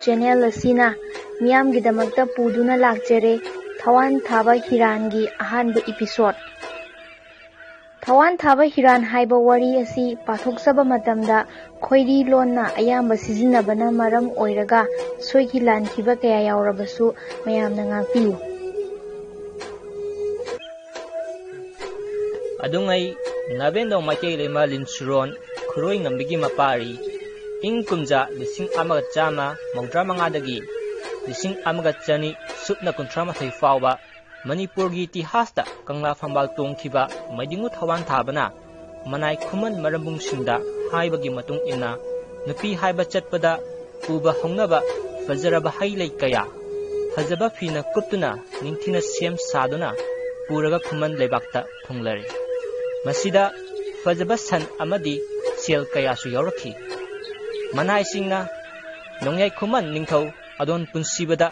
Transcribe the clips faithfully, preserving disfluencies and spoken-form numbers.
Channel ꯑꯁꯤꯅ ꯃꯤꯌꯥꯝꯒꯤꯗꯃꯛꯇ ꯄꯨꯗꯨꯅ ꯂꯥꯛꯆꯔꯦ ꯊꯋꯥꯟ ꯊꯥꯕ ꯍꯤꯔꯥꯟꯒꯤ ꯑꯍꯥꯟꯕ ꯏꯄꯤꯁꯣꯠ꯫ ꯊꯋꯥꯟ ꯊꯥꯕ ꯍꯤꯔꯥꯟ ꯍꯥꯏꯕ ꯋꯥꯔꯤ ꯑꯁꯤ ꯄꯥꯊꯣꯛꯆꯕ ꯃꯇꯝꯗ ꯈꯣꯏꯔꯤ ꯂꯣꯟꯅ ꯑꯌꯥꯝꯕ ꯁꯤꯖꯤꯟꯅꯕꯅ ꯃꯔꯝ ꯑꯣꯏꯔꯒ ꯁꯣꯏꯈꯤ ꯂꯥꯟꯈꯤꯕ ꯀꯌꯥ ꯌꯥꯎꯔꯕꯁꯨ ꯃꯌꯥꯝꯅ ꯉꯥꯛꯄꯤꯌꯨ꯫ ꯑꯗꯨꯉꯩ ꯅꯥꯕꯦꯟꯗꯧ ꯃꯩꯇꯩ ꯂꯩꯃ ꯂꯤꯟꯁꯨꯔꯣꯟ ꯈꯨꯔꯣꯏ ꯉꯝꯕꯤꯒꯤ ꯃꯄꯥꯔꯤ ꯏꯪ ꯀꯨꯝꯖꯥ ꯂꯤꯁꯤꯡ ꯑꯃꯒ ꯆꯥꯝꯃ ꯃꯧꯗ꯭ꯔꯥ ꯃꯉꯥꯗꯒꯤ ꯂꯤꯁꯤꯡ ꯑꯃꯒ ꯆꯅꯤ ꯁꯨꯞꯅ ꯀꯨꯟꯊ꯭ꯔꯥ ꯃꯥꯊꯣꯏ ꯐꯥꯎꯕ ꯃꯅꯤꯄꯨꯔꯒꯤ ꯏꯇꯤꯍꯥꯁꯇ ꯀꯪꯂꯥ ꯐꯝꯕꯥꯜ ꯇꯣꯡꯈꯤꯕ ꯃꯩꯗꯤꯡꯉꯨ ꯊꯋꯥꯟ ꯊꯥꯕꯅ ꯃꯅꯥꯏ ꯈꯨꯃꯟ ꯃꯔꯝꯕꯨꯡꯁꯤꯡꯗ ꯍꯥꯏꯕꯒꯤ ꯃꯇꯨꯡ ꯏꯟꯅ ꯅꯨꯄꯤ ꯍꯥꯏꯕ ꯆꯠꯄꯗ ꯎꯕ ꯍꯧꯅꯕ ꯐꯖꯔꯕ ꯍꯩ ꯂꯩ ꯀꯌꯥ ꯐꯖꯕ ꯐꯤꯅ ꯀꯨꯞꯇꯨꯅ ꯅꯤꯡꯊꯤꯅ ꯁꯦꯝ ꯁꯥꯗꯨꯅ ꯄꯨꯔꯒ ꯈꯨꯃꯟ ꯂꯩꯕꯥꯛꯇ ꯊꯨꯡꯂꯔꯦ꯫ ꯃꯁꯤꯗ ꯐꯖꯕ ꯁꯟ ꯑꯃꯗꯤ ꯁꯦꯜ ꯀꯌꯥꯁꯨ ꯌꯥꯎꯔꯛꯈꯤ꯫ ꯃꯅꯥꯏꯁꯤꯡꯅ ꯅꯣꯡꯌꯥꯏ ꯈꯨꯃꯟ ꯅꯤꯡꯊꯧ ꯑꯗꯣꯟ ꯄꯨꯟꯁꯤꯕꯗ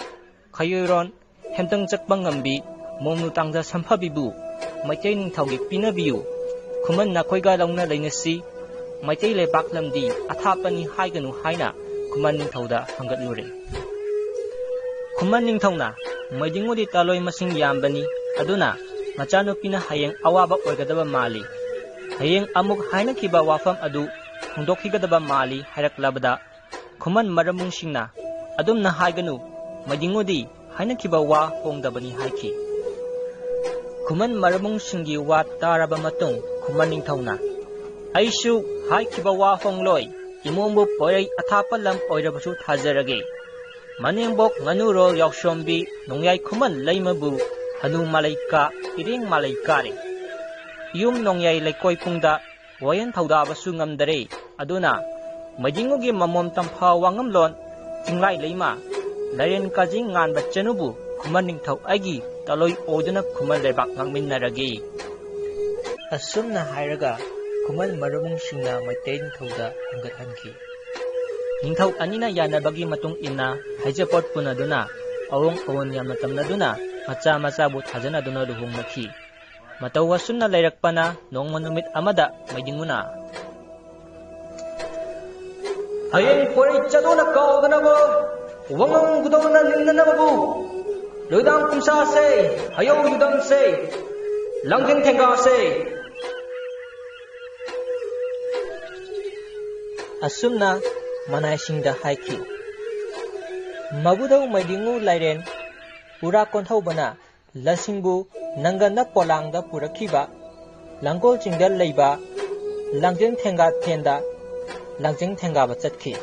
ꯈꯌꯣꯏꯔꯣꯟ ꯍꯦꯝꯇꯪ ꯆꯠꯄ ꯉꯝꯕꯤ ꯃꯣꯡꯅꯨ ꯇꯥꯡꯖ ꯁꯝꯐꯕꯤꯕꯨ ꯃꯩꯇꯩ ꯅꯤꯡꯊꯧꯒꯤ ꯄꯤꯅꯕꯤꯌꯨ, ꯈꯨꯃꯟ ꯅꯈꯣꯏꯒ ꯂꯧꯅ ꯂꯩꯅꯁꯤ, ꯃꯩꯇꯩ ꯂꯩꯕꯥꯛ ꯂꯝꯗꯤ ꯑꯊꯥꯞꯄꯅꯤ ꯍꯥꯏꯒꯅꯨ ꯍꯥꯏꯅ ꯈꯨꯃꯟ ꯅꯤꯡꯊꯧꯗ ꯍꯪꯒꯠꯂꯨꯔꯦ꯫ ꯈꯨꯃꯟ ꯅꯤꯡꯊꯧꯅ ꯃꯩꯗꯤꯡꯉꯨꯗꯤ ꯇꯥꯂꯣꯏ ꯃꯁꯤꯡ ꯌꯥꯝꯕꯅꯤ, ꯑꯗꯨꯅ ꯃꯆꯥꯅꯨꯄꯤꯅ ꯍꯌꯦꯡ ꯑꯋꯥꯕ ꯑꯣꯏꯒꯗꯕ ꯃꯥꯜꯂꯤ, ꯍꯌꯦꯡ ꯑꯃꯨꯛ ꯍꯥꯏꯅꯈꯤꯕ ꯋꯥꯐꯝ ꯑꯗꯨ ꯍꯣꯡꯗꯣꯛꯈꯤꯒꯗꯕ ꯃꯥꯜꯂꯤ ꯍꯥꯏꯔꯛꯂꯕꯗ ꯈꯨꯃꯟ ꯃꯔꯝꯕꯨꯡꯁꯤꯡꯅ ꯑꯗꯨꯝꯅ ꯍꯥꯏꯒꯅꯨ, ꯃꯩꯗꯤꯡꯉꯨꯗꯤ ꯍꯥꯏꯅꯈꯤꯕ ꯋꯥ ꯍꯣꯡꯗꯕꯅꯤ ꯍꯥꯏꯈꯤ꯫ ꯈꯨꯃꯟ ꯃꯔꯝꯕꯨꯡꯁꯤꯡꯒꯤ ꯋꯥ ꯇꯥꯔꯕ ꯃꯇꯨꯡ ꯈꯨꯃꯟ ꯅꯤꯡꯊꯧꯅ ꯑꯩꯁꯨ ꯍꯥꯏꯈꯤꯕ ꯋꯥ ꯍꯣꯡꯂꯣꯏ, ꯏꯃꯣꯝꯕꯨ ꯄꯣꯏꯔꯩ ꯑꯊꯥꯞꯄ ꯂꯝ ꯑꯣꯏꯔꯕꯁꯨ ꯊꯥꯖꯔꯒꯦ꯫ ꯃꯅꯦꯝꯕꯣꯛ ꯉꯥꯅꯨꯔꯣꯜ ꯌꯥꯎꯁꯣꯝꯕꯤ ꯅꯣꯡꯌꯥꯏ ꯈꯨꯃꯟ ꯂꯩꯃꯕꯨ ꯍꯅꯨ ꯃꯥꯂꯩ ꯀꯥ ꯏꯔꯦꯡ ꯃꯥꯂꯩ ꯀꯥꯔꯦ꯫ ꯌꯨꯝ ꯅꯣꯡꯌꯥꯏ ꯂꯩꯀꯣꯏ ꯄꯨꯡꯗ ꯋꯥꯌꯦꯟ ꯊꯧꯗꯥꯕꯁꯨ ꯉꯝꯗꯔꯦ꯫ ꯑꯗꯨꯅ ꯃꯩꯗꯤꯡꯉꯨꯒꯤ ꯃꯃꯣꯝ ꯇꯝꯐꯥ ꯋꯥꯉꯝꯂꯣꯟ ꯆꯤꯡꯂꯥꯏ ꯂꯩꯃ ꯂꯥꯏꯔꯦꯟ ꯀꯥꯖꯤꯡ ꯉꯥꯟꯕ ꯆꯅꯨꯕꯨ ꯈꯨꯃꯟ ꯅꯤꯡꯊꯧ ꯑꯩꯒꯤ ꯇꯥꯂꯣꯏ ꯑꯣꯏꯗꯨꯅ ꯈꯨꯃꯟ ꯂꯩꯕꯥꯛ ꯉꯥꯛꯃꯤꯟꯅꯔꯒꯦ꯫ ꯑꯁꯨꯝꯅ ꯍꯥꯏꯔꯒ ꯈꯨꯃꯟ ꯃꯔꯨꯕꯨꯡꯁꯤꯡꯅ ꯃꯩꯇꯩ ꯅꯤꯡꯊꯧꯗ ꯍꯪꯒꯠꯍꯟꯈꯤ꯫ ꯅꯤꯡꯊꯧ ꯑꯅꯤꯅ ꯌꯥꯅꯕꯒꯤ ꯃꯇꯨꯡ ꯏꯟꯅ ꯍꯩꯖꯄꯣꯠ ꯄꯨꯅꯗꯨꯅ ꯑꯑꯣꯡ ꯑꯑꯣꯟ ꯌꯥꯝꯅ ꯇꯝꯅꯗꯨꯅ ꯃꯆꯥ ꯃꯆꯥꯕꯨ ꯊꯥꯖꯅꯗꯨꯅ ꯂꯨꯍꯣꯡꯅꯈꯤ꯫ ꯃꯇꯧ ꯑꯁꯨꯝꯅ ꯂꯩꯔꯛꯄꯅ ꯅꯣꯡꯃ ꯅꯨꯃꯤꯠ ꯑꯃꯗ ꯃꯩꯗꯤꯡꯉꯨꯅ ꯍꯌꯦꯡ ꯄꯣꯔꯩ ꯆꯠꯂꯨꯅ ꯀꯥꯎꯗꯅꯕ ꯋꯥꯉꯥꯡ ꯈꯨꯗꯣꯡꯅ ꯅꯤꯡꯅꯅꯕꯕꯨ ꯂꯣꯏꯗꯥꯡ ꯈꯨꯝꯁꯥꯁꯦ, ꯍꯌꯧ ꯌꯨꯗꯝꯁꯦ, ꯂꯥꯡꯖꯦꯡ ꯊꯦꯡꯒꯥꯁꯦ꯫ ꯑꯁꯨꯝꯅ ꯃꯅꯥꯏꯁꯤꯡꯗ ꯍꯥꯏꯈꯤ꯫ ꯃꯕꯨꯙꯧ ꯃꯩꯗꯤꯡꯉꯨ ꯂꯥꯏꯔꯦꯟ ꯄꯨꯔꯥ ꯀꯣꯟꯊꯧꯕꯅ ꯂꯟꯁꯤꯡꯕꯨ ꯅꯪꯒꯟꯗ ꯄꯣꯂꯥꯡꯗ ꯄꯨꯔꯛꯈꯤꯕ ꯂꯥꯡꯒꯣꯜ ꯆꯤꯡꯗ ꯂꯩꯕ ꯂꯥꯡꯖꯦꯡ ꯊꯦꯡꯒꯥ ꯊꯦꯟꯗ ꯂꯥꯡꯖꯦꯡ ꯊꯦꯡꯒꯥꯕ ꯆꯠꯈꯤ꯫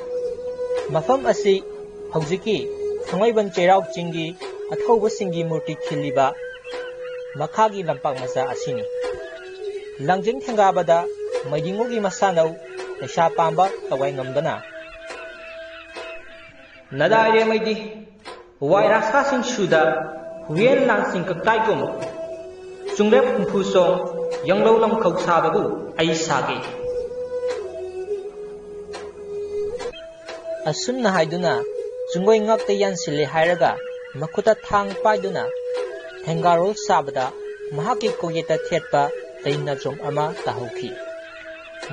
ꯃꯐꯝ ꯑꯁꯤ ꯍꯧꯖꯤꯛꯀꯤ ꯊꯥꯡꯃꯩꯕꯟ ꯆꯩꯔꯥꯎ ꯆꯤꯡꯒꯤ ꯑꯊꯧꯕꯁꯤꯡꯒꯤ ꯃꯨꯔꯇꯤ ꯈꯤꯜꯂꯤꯕ ꯃꯈꯥꯒꯤ ꯂꯝꯄꯥꯛ ꯃꯆꯥ ꯑꯁꯤꯅꯤ꯫ ꯂꯥꯡꯖꯦꯡ ꯊꯦꯡꯒꯥꯕꯗ ꯃꯩꯗꯤꯡꯉꯨꯒꯤ ꯃꯁꯥꯅꯧ ꯂꯩꯁꯥ ꯄꯥꯝꯕ ꯇꯋꯥꯏ ꯉꯝꯕꯅ, ꯅꯗꯥꯏꯔꯦ ꯃꯩꯗꯤ ꯋꯥꯏꯔꯥꯁꯥꯁꯤꯡ ꯁꯨꯗ ꯍꯨꯌꯦꯟ ꯂꯥꯡꯁꯤꯡ ꯀꯛꯇꯥꯏꯒꯨꯝ ꯆꯨꯡꯂꯦꯞ ꯍꯨꯝꯐꯨ ꯁꯣꯡ ꯌꯥꯡꯂꯧ ꯂꯝꯈꯧ ꯁꯥꯕꯕꯨ ꯑꯩ ꯁꯥꯒꯦ꯫ ꯑꯁꯨꯝꯅ ꯍꯥꯏꯗꯨꯅ ꯆꯨꯡꯒꯣꯏ ꯉꯛꯇ ꯌꯥꯟꯁꯤꯜꯂꯦ ꯍꯥꯏꯔꯒ ꯃꯈꯨꯠꯇ ꯊꯥꯡ ꯄꯥꯏꯗꯨꯅ ꯊꯦꯡꯒꯥꯔꯣꯜ ꯁꯥꯕꯗ ꯃꯍꯥꯛꯀꯤ ꯀꯣꯛꯌꯦꯠꯇ ꯊꯦꯠꯄ ꯂꯩ ꯅꯥꯆꯣꯝ ꯑꯃ ꯇꯥꯍꯧꯈꯤ꯫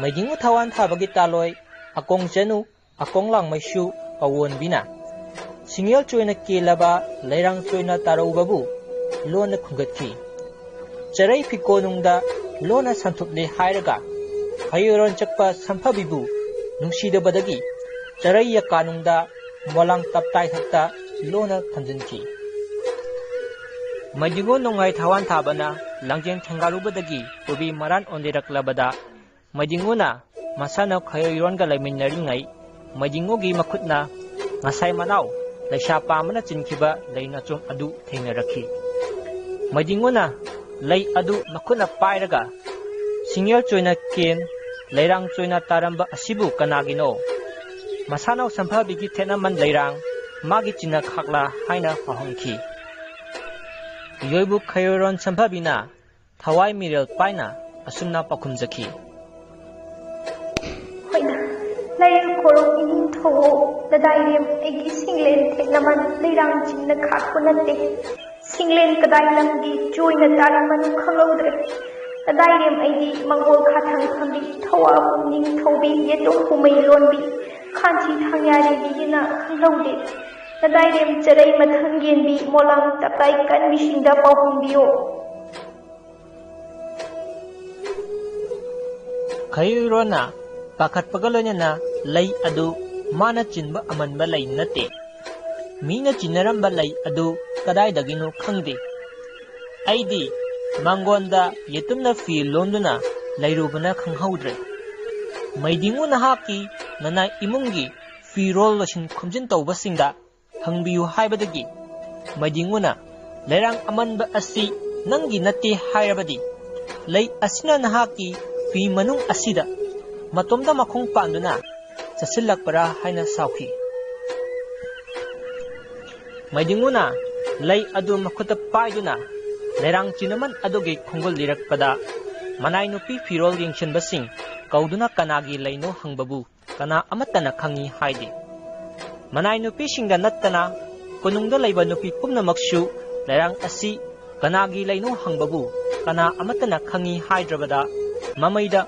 ꯃꯩꯗꯤꯡꯉꯨ ꯊꯋꯥꯟ ꯊꯥꯕꯒꯤ ꯇꯥꯂꯣꯏ ꯑꯀꯣꯡ ꯆꯅꯨ ꯑꯀꯣꯡ ꯂꯥꯡꯃꯩꯁꯨ ꯑꯋꯣꯟꯕꯤꯅ ꯁꯤꯡꯌꯦꯜ ꯆꯣꯏꯅ ꯀꯦꯜꯂꯕ ꯂꯩꯔꯥꯡ ꯆꯣꯏꯅ ꯇꯥꯔꯧꯕꯕꯨ ꯂꯣꯟꯅ ꯈꯨꯝꯒꯠꯈꯤ꯫ ꯆꯔꯩ ꯐꯤꯀꯣꯅꯨꯡꯗ ꯂꯣꯟꯅ ꯁꯟꯊꯨꯞꯂꯦ ꯍꯥꯏꯔꯒ ꯈꯌꯣꯏꯔꯣꯟ ꯆꯠꯄ ꯁꯝꯐꯕꯤꯕꯨ ꯅꯨꯡꯁꯤꯗꯕꯗꯒꯤ ꯆꯔꯩ ꯌꯀꯥꯅꯨꯡꯗ ꯃꯣꯂꯥꯡ ꯇꯞꯇꯥꯏ ꯊꯛꯇ ꯂꯣꯟꯅ ꯊꯝꯖꯤꯟꯈꯤ꯫ ꯃꯩꯗꯤꯡꯉꯨ ꯅꯣꯡꯉꯥꯏ ꯊꯋꯥꯟ ꯊꯥꯕꯅ ꯂꯥꯡꯖꯦꯟ ꯊꯦꯡꯒꯥꯔꯨꯕꯗꯒꯤ ꯄꯨꯕꯤ ꯃꯔꯥꯟ ꯑꯣꯟꯗꯦꯔꯛꯂꯕꯗ ꯃꯩꯗꯤꯡꯉꯨꯅ ꯃꯁꯥꯅ ꯈꯌꯣꯏꯔꯣꯟꯒ ꯂꯩꯃꯤꯟꯅꯔꯤꯉꯩ ꯃꯩꯗꯤꯡꯉꯨꯒꯤ ꯃꯈꯨꯠꯅ ꯉꯁꯥꯏ ꯃꯅꯥꯎ ꯂꯩꯁꯥ ꯄꯥꯝꯕꯅ ꯆꯤꯟꯈꯤꯕ ꯂꯩ ꯅꯥꯆꯣꯝ ꯑꯗꯨ ꯊꯦꯡꯅꯔꯛꯈꯤ꯫ ꯃꯩꯗꯤꯡꯉꯨꯅ ꯂꯩ ꯑꯗꯨ ꯃꯈꯨꯠꯅ ꯄꯥꯏꯔꯒ ꯁꯤꯡꯌꯦꯜ ꯆꯣꯏꯅ ꯀꯦꯟ, ꯂꯩꯔꯥꯡ ꯆꯣꯏꯅ ꯇꯥꯔꯝꯕ ꯑꯁꯤꯕꯨ ꯀꯅꯥꯒꯤꯅꯣ? ꯃꯁꯥꯅꯧ ꯁꯝꯐꯕꯤꯒꯤ ꯊꯦꯠꯅꯃꯟ ꯂꯩꯔꯥꯡ ꯃꯥꯒꯤ ꯆꯤꯟꯅ ꯈꯥꯛꯂꯥ ꯍꯥꯏꯅ ꯄꯥꯎꯍꯪꯈꯤ꯫ ꯌꯣꯏꯕꯨ ꯈꯌꯣꯏꯔꯣꯟ ꯁꯝꯐꯕꯤꯅ ꯊꯋꯥꯏ ꯃꯤꯔꯦꯜ ꯄꯥꯏꯅ ꯑꯁꯨꯝꯅ ꯄꯥꯎꯈꯨꯝꯖꯈꯤ꯫ ꯍꯣꯏꯅ, ꯂꯥꯏꯔꯦꯜ ꯈꯣꯔꯣꯛ ꯏꯅꯤꯡꯊꯧ ꯅꯗꯥꯏꯔꯦꯝ ꯑꯩꯒꯤ ꯁꯤꯡꯂꯦꯟ ꯊꯦꯛꯅꯃꯟ ꯂꯩꯔꯥꯡ ꯆꯤꯡꯅ ꯈꯥꯛꯄ ꯅꯠꯇꯦ꯫ ꯁꯤꯡꯂꯦꯟ ꯀꯗꯥꯏ ꯂꯝꯒꯤ ꯆꯣꯏꯅ ꯇꯥꯔꯝꯃꯅꯨ ꯈꯪꯍꯧꯗ꯭ꯔꯦ꯫ ꯅꯗꯥꯏꯔꯦꯝ ꯑꯩꯗꯤ ꯃꯪꯒꯣꯜ ꯈꯥꯊꯪ ꯐꯝꯕꯤ, ꯊꯋꯥ ꯄꯨꯛꯅꯤꯡ ꯊꯧꯕꯤ, ꯌꯦꯇꯨꯝ ꯄꯨꯃꯩ ꯂꯣꯟꯕꯤ, ꯈꯥꯟꯊꯤ ꯊꯥꯡꯌꯥꯔꯤꯕꯤꯒꯤꯅ ꯈꯪꯍꯧꯗꯦ꯫ ꯅꯗꯥꯏꯔꯦꯝ ꯆꯔꯩ ꯃꯊꯪ ꯌꯦꯟꯕꯤ ꯃꯣꯂꯥꯡ ꯇꯞꯇꯥꯏ ꯀꯟꯕꯤꯁꯤꯡꯗ ꯄꯥꯎ ꯍꯪꯕꯤꯌꯨ꯫ ꯈꯌꯨꯔꯣꯟꯅ ꯄꯥꯈꯠꯄꯒ ꯂꯣꯏꯅꯅ ꯂꯩ ꯑꯗꯨ ꯃꯥꯅ ꯆꯤꯟꯕ ꯑꯃꯟꯕ ꯂꯩ ꯅꯠꯇꯦ꯫ ꯃꯤꯅ ꯆꯤꯟꯅꯔꯝꯕ ꯂꯩ ꯑꯗꯨ ꯀꯗꯥꯏꯗꯒꯤꯅꯣ ꯈꯪꯗꯦ꯫ ꯑꯩꯗꯤ ꯃꯥꯡꯒꯣꯟꯗ ꯌꯦꯇꯨꯝꯅ ꯐꯤ ꯂꯣꯟꯗꯨꯅ ꯂꯩꯔꯨꯕꯅ ꯈꯪꯍꯧꯗ꯭ꯔꯦ꯫ ꯃꯩꯗꯤꯡꯉꯨ ꯅꯍꯥꯛꯀꯤ ꯅꯅꯥꯏ ꯏꯃꯨꯡꯒꯤ ꯐꯤꯔꯣꯜ ꯂꯣꯏꯁꯤꯟ ꯈꯣꯝꯖꯤꯟ ꯇꯧꯕꯁꯤꯡꯗ ꯍꯪꯕꯤꯌꯨ ꯍꯥꯏꯕꯗꯒꯤ ꯃꯩꯗꯤꯡꯉꯨꯅ ꯂꯩꯔꯥꯡ ꯑꯃꯟꯕ ꯑꯁꯤ ꯅꯪꯒꯤ ꯅꯠꯇꯦ ꯍꯥꯏꯔꯕꯗꯤ ꯂꯩ ꯑꯁꯤꯅ ꯅꯍꯥꯛꯀꯤ ꯐꯤ ꯃꯅꯨꯡ ꯑꯁꯤꯗ ꯃꯇꯣꯝꯇ ꯃꯈꯣꯡ ꯄꯥꯟꯗꯨꯅ ꯆꯠꯁꯤꯜꯂꯛꯄ꯭ꯔꯥ ꯍꯥꯏꯅ ꯁꯥꯎꯈꯤ꯫ ꯃꯩꯗꯤꯡꯉꯨꯅ ꯂꯩ ꯑꯗꯨ ꯃꯈꯨꯠꯇ ꯄꯥꯏꯗꯨꯅ ꯂꯩꯔꯥꯡ ꯆꯤꯅꯃꯟ ꯑꯗꯨꯒꯤ ꯈꯣꯡꯒꯨꯜ ꯂꯤꯔꯛꯄꯗ ꯃꯅꯥꯏ ꯅꯨꯄꯤ ꯐꯤꯔꯣꯜ ꯌꯦꯡꯁꯤꯟꯕꯁꯤꯡ ꯀꯧꯗꯨꯅ ꯀꯅꯥꯒꯤ ꯂꯩꯅꯣ ꯍꯪꯕꯕꯨ ꯀꯅꯥ ꯑꯃꯠꯇꯅ ꯈꯪꯏ ꯍꯥꯏꯗꯦ꯫ ꯃꯅꯥꯏ ꯅꯨꯄꯤꯁꯤꯡꯗ ꯅꯠꯇꯅ ꯀꯣꯅꯨꯡꯗ ꯂꯩꯕ ꯅꯨꯄꯤ ꯄꯨꯝꯅꯃꯛꯁꯨ ꯂꯩꯔꯥꯡ ꯑꯁꯤ ꯀꯅꯥꯒꯤ ꯂꯩꯅꯣ ꯍꯪꯕꯕꯨ ꯀꯅꯥ ꯑꯃꯠꯇꯅ ꯈꯪꯏ ꯍꯥꯏꯗ꯭ꯔꯕꯗ ꯃꯃꯩꯗ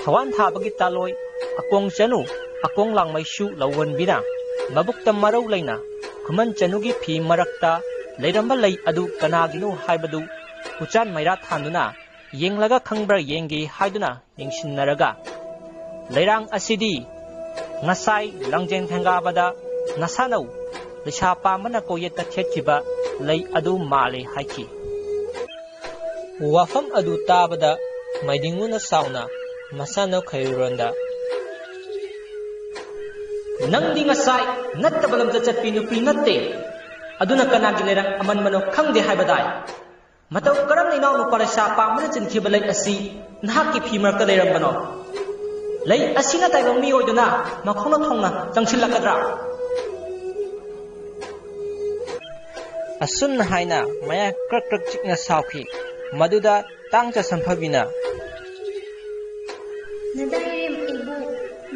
ꯊꯋꯥꯟ ꯊꯥꯕꯒꯤ ꯇꯥꯂꯣꯏ ꯑꯀꯣꯡ ꯆꯅꯨ ꯑꯀꯣꯡ ꯂꯥꯡꯃꯩꯁꯨ ꯂꯧꯋꯟꯕꯤꯅ ꯃꯕꯨꯛꯇ ꯃꯔꯧ ꯂꯩꯅ ꯈꯨꯃꯟ ꯆꯅꯨꯒꯤ ꯐꯤ ꯃꯔꯛꯇ ꯂꯩꯔꯝꯕ ꯂꯩ ꯑꯗꯨ ꯀꯅꯥꯒꯤꯅꯣ ꯍꯥꯏꯕꯗꯨ ꯎꯆꯥꯟ ꯃꯩꯔꯥ ꯊꯥꯟꯗꯨꯅ ꯌꯦꯡꯂꯒ ꯈꯪꯕ꯭ꯔꯥ ꯌꯦꯡꯒꯦ ꯍꯥꯏꯗꯨꯅ ꯌꯦꯡꯁꯤꯟꯅꯔꯒ ꯂꯩꯔꯥꯡ ꯑꯁꯤꯗꯤ ꯉꯁꯥꯏ ꯂꯥꯡꯖꯦꯟ ꯊꯦꯡꯒꯥꯕꯗ ꯅꯁꯥꯅꯧ ꯂꯩꯁꯥ ꯄꯥꯝꯕꯅ ꯀꯣꯌꯦꯠꯇ ꯊꯦꯠꯈꯤꯕ ꯂꯩ ꯑꯗꯨ ꯃꯥꯜꯂꯦ ꯍꯥꯏꯈꯤ꯫ ꯋꯥꯐꯝ ꯑꯗꯨ ꯇꯥꯕꯗ ꯃꯩꯗꯤꯡꯉꯨꯅ ꯆꯥꯎꯅ ꯃꯁꯥꯅꯧ ꯈꯩꯔꯨꯔꯣꯟꯗ, "ꯅꯪꯗꯤ ꯉꯁꯥꯏ ꯅꯠꯇꯕ ꯂꯝꯗ ꯆꯠꯄꯤ ꯅꯨꯄꯤ ꯅꯠꯇꯦ, ꯑꯗꯨꯅ ꯀꯅꯥꯒꯤ ꯂꯩꯔꯥꯡ ꯑꯃꯟꯕꯅꯣ ꯈꯪꯗꯦ ꯍꯥꯏꯕꯗꯥꯏ? ꯃꯇꯧ ꯀꯔꯝꯅ ꯏꯅꯥꯎꯅꯨꯄꯥ ꯂꯩꯁꯥ ꯄꯥꯝꯕꯅ ꯆꯤꯟꯈꯤꯕ ꯂꯩ ꯑꯁꯤ ꯅꯍꯥꯛꯀꯤ ꯐꯤ ꯃꯔꯛꯇ ꯂꯩꯔꯝꯕꯅꯣ? ꯂꯩ ꯑꯁꯤꯅ ꯇꯥꯏꯕꯪ ꯃꯤ ꯑꯣꯏꯗꯨꯅ ꯃꯈꯣꯡꯅ ꯊꯣꯡꯅ ꯆꯪꯁꯤꯜꯂꯛꯀꯗ꯭ꯔꯥ?" ꯑꯁꯨꯝꯅ ꯍꯥꯏꯅ ꯃꯌꯥ ꯀ꯭ꯔꯛ ꯀ꯭ꯔꯛ ꯆꯤꯛꯅ ꯁꯥꯎꯈꯤ꯫ ꯃꯗꯨꯗ ꯇꯥꯡꯆ ꯁꯝꯐꯕꯤꯅ, "ꯅꯗꯥꯏꯔꯦꯝ ꯏꯕꯨ,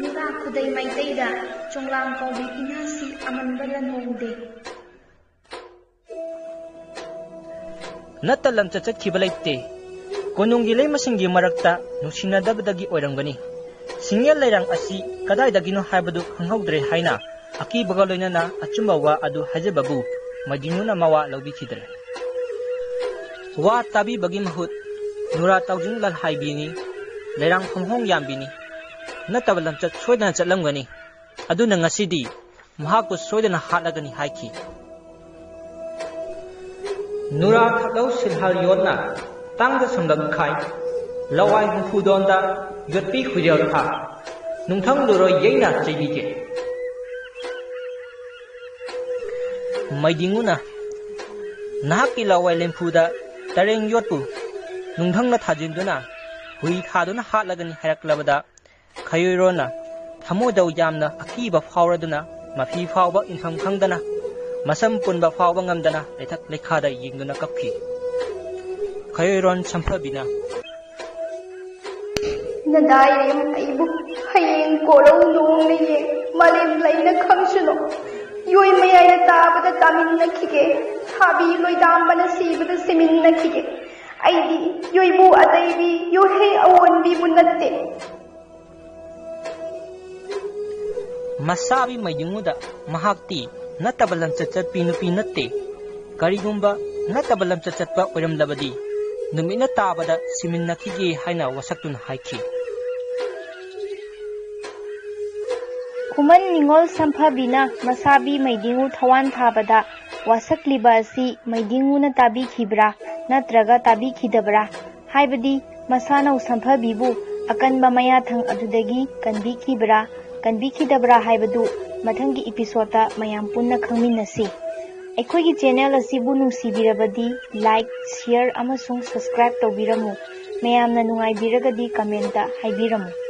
ꯅꯨꯔꯥ ꯈꯨꯗꯩ ꯃꯩꯇꯩꯗ ꯆꯣꯡꯂꯥꯡ ꯀꯧꯕꯤ ꯏꯅꯥꯁꯤ ꯑꯃꯟꯕ ꯂꯟꯍꯣꯡꯗꯦ꯫ ꯅꯠꯇ ꯂꯝꯆꯠ ꯆꯠꯈꯤꯕ ꯂꯩꯇꯦ꯫ ꯀꯣꯅꯨꯡꯒꯤ ꯂꯩꯃꯁꯤꯡꯒꯤ ꯃꯔꯛꯇ ꯅꯨꯡꯁꯤꯅꯗꯕꯗꯒꯤ ꯑꯣꯏꯔꯝꯒꯅꯤ꯫ ꯁꯤꯡꯉꯦꯜ ꯂꯩꯔꯥꯡ ꯑꯁꯤ ꯀꯗꯥꯏꯗꯒꯤꯅꯣ ꯍꯥꯏꯕꯗꯨ ꯈꯪꯍꯧꯗ꯭ꯔꯦ ꯍꯥꯏꯅ ꯑꯀꯤꯕꯒ ꯂꯣꯏꯅꯅ ꯑꯆꯨꯝꯕ ꯋꯥ ꯑꯗꯨ ꯍꯥꯏꯖꯕꯕꯨ ꯃꯩꯗꯤꯡꯉꯨꯅ ꯃꯋꯥ ꯂꯧꯕꯤꯈꯤꯗ꯭ꯔꯦ꯫ ꯋꯥ ꯇꯥꯕꯤꯕꯒꯤ ꯃꯍꯨꯠ ꯅꯨꯔꯥ ꯇꯥꯎꯖꯤꯡ ꯂꯥꯜꯍꯥꯏꯕꯤꯅꯤ, ꯂꯩꯔꯥꯡ ꯐꯝꯍꯣꯡ ꯌꯥꯝꯕꯤꯅꯤ, ꯅꯠꯇꯕ ꯂꯝꯆꯠ ꯁꯣꯏꯗꯅ ꯆꯠꯂꯝꯒꯅꯤ, ꯑꯗꯨꯅ ꯉꯁꯤꯗꯤ ꯃꯍꯥꯛꯄꯨ ꯁꯣꯏꯗꯅ ꯍꯥꯠꯂꯒꯅꯤ ꯍꯥꯏꯈꯤ꯫ ꯅꯨꯔꯥ ꯊꯛꯂꯧ ꯁꯤꯜꯍꯥꯜ ꯌꯣꯠꯅ ꯇꯥꯡꯗ ꯁꯝꯂꯛ ꯈꯥꯏ, ꯂꯋꯥꯏ ꯍꯨꯝꯐꯨꯗꯣꯟꯗ ꯌꯣꯠꯄꯤ ꯈꯨꯏꯔꯦꯜ ꯊꯥ, ꯅꯨꯡꯊꯪ ꯂꯨꯔꯣꯏ ꯌꯩꯅ ꯆꯩꯕꯤꯒꯦ꯫ ꯃꯩꯗꯤꯡꯉꯨꯅ ꯅꯍꯥꯛꯀꯤ ꯂꯋꯥꯏ ꯂꯦꯝꯐꯨꯗ ꯇꯔꯦꯡ ꯌꯣꯠꯄꯨ ꯅꯨꯡꯊꯪꯅ ꯊꯥꯖꯤꯟꯗꯨꯅ ꯍꯨꯏ ꯊꯥꯗꯨꯅ ꯍꯥꯠꯂꯒꯅꯤ ꯍꯥꯏꯔꯛꯂꯕꯗ, ꯈꯌꯣꯏꯔꯣꯟꯅ ꯊꯃꯣꯏꯗ ꯌꯥꯝꯅ ꯑꯀꯤꯕ ꯐꯥꯎꯔꯗꯨꯅ, ꯃꯐꯤ ꯐꯥꯎꯕ ꯏꯟꯐꯝ ꯈꯪꯗꯅ, ꯃꯁꯝ ꯄꯨꯟꯕ ꯐꯥꯎꯕ ꯉꯝꯗꯅ ꯂꯩꯊꯛ ꯂꯩꯈꯥꯗ ꯌꯦꯡꯗꯨꯅ ꯀꯞꯈꯤ꯫ ꯈꯌꯣꯏꯔꯣꯟ ꯁꯝꯐꯕꯤꯅ, ꯅꯗꯥꯏꯔꯦꯝ ꯑꯩꯕꯨ ꯍꯌꯦꯡ ꯀꯣꯔꯧ ꯅꯣꯡꯅ ꯌꯦꯡ ꯃꯥꯂꯦꯝ ꯂꯩꯅ ꯈꯪꯁꯅꯨ꯫ ꯌꯣꯏ ꯃꯌꯥꯏꯅ ꯇꯥꯕꯗ ꯇꯥꯃꯤꯟꯅꯈꯤꯒꯦ, ꯊꯥꯕꯤ ꯂꯣꯏꯗꯥꯝꯕꯅ ꯁꯤꯕꯗ ꯁꯤꯃꯤꯟꯅꯈꯤꯒꯦ꯫ ꯑꯩꯗꯤ ꯌꯣꯏꯕꯨ ꯑꯇꯩꯕꯤ, ꯌꯣꯏꯍꯩ ꯑꯑꯣꯟꯕꯤꯕꯨ ꯅꯠꯇꯦ꯫ ꯃꯁꯥꯕꯤ ꯃꯌꯨꯝꯗ ꯃꯍꯥꯛꯇꯤ ꯅꯠꯇꯕ ꯂꯝꯆꯠ ꯆꯠꯄꯤ ꯅꯨꯄꯤ ꯅꯠꯇꯦ꯫ ꯀꯔꯤꯒꯨꯝꯕ ꯅꯠꯇꯕ ꯂꯝꯆꯠ ꯆꯠꯄ ꯑꯣꯏꯔꯝꯂꯕꯗꯤ ꯅꯨꯃꯤꯠꯅ ꯇꯥꯕꯗ ꯁꯤꯃꯤꯟꯅꯈꯤꯒꯦ ꯍꯥꯏꯅ ꯋꯥꯁꯛꯇꯨꯅ ꯍꯥꯏꯈꯤ꯫ ꯈꯨꯃꯟ ꯅꯤꯉꯣꯜ ꯁꯝꯐꯕꯤꯅ ꯃꯁꯥꯕꯤ ꯃꯩꯗꯤꯡꯉꯨ ꯊꯋꯥꯟ ꯊꯥꯕꯗ ꯋꯥꯁꯛꯂꯤꯕ ꯑꯁꯤ ꯃꯩꯗꯤꯡꯉꯨꯅ ꯇꯥꯕꯤꯈꯤꯕ꯭ꯔꯥ ꯅꯠꯇ꯭ꯔꯒ ꯇꯥꯕꯤꯈꯤꯗꯕ꯭ꯔꯥ? ꯍꯥꯏꯕꯗꯤ ꯃꯁꯥꯅꯧ ꯁꯝꯐꯕꯤꯕꯨ ꯑꯀꯟꯕ ꯃꯌꯥꯊꯪ ꯑꯗꯨꯗꯒꯤ ꯀꯟꯕꯤꯈꯤꯕ꯭ꯔꯥ, ꯀꯟꯕꯤꯈꯤꯗꯕ꯭ꯔꯥ ꯍꯥꯏꯕꯗꯨ ꯃꯊꯪꯒꯤ episode ꯇ ꯃꯌꯥꯝ ꯄꯨꯟꯅ ꯈꯪꯃꯤꯟꯅꯁꯤ꯫ ꯑꯩꯈꯣꯏꯒꯤ channel ꯑꯁꯤꯕꯨ ꯅꯨꯡꯁꯤꯕꯤꯔꯕꯗꯤ like, share ꯑꯃꯁꯨꯡ subscribe ꯇꯧꯕꯤꯔꯝꯃꯨ꯫ ꯃꯌꯥꯝꯅ ꯅꯨꯡꯉꯥꯏꯕꯤꯔꯒꯗꯤ comment ꯇ ꯍꯥꯏꯕꯤꯔꯝꯃꯨ꯫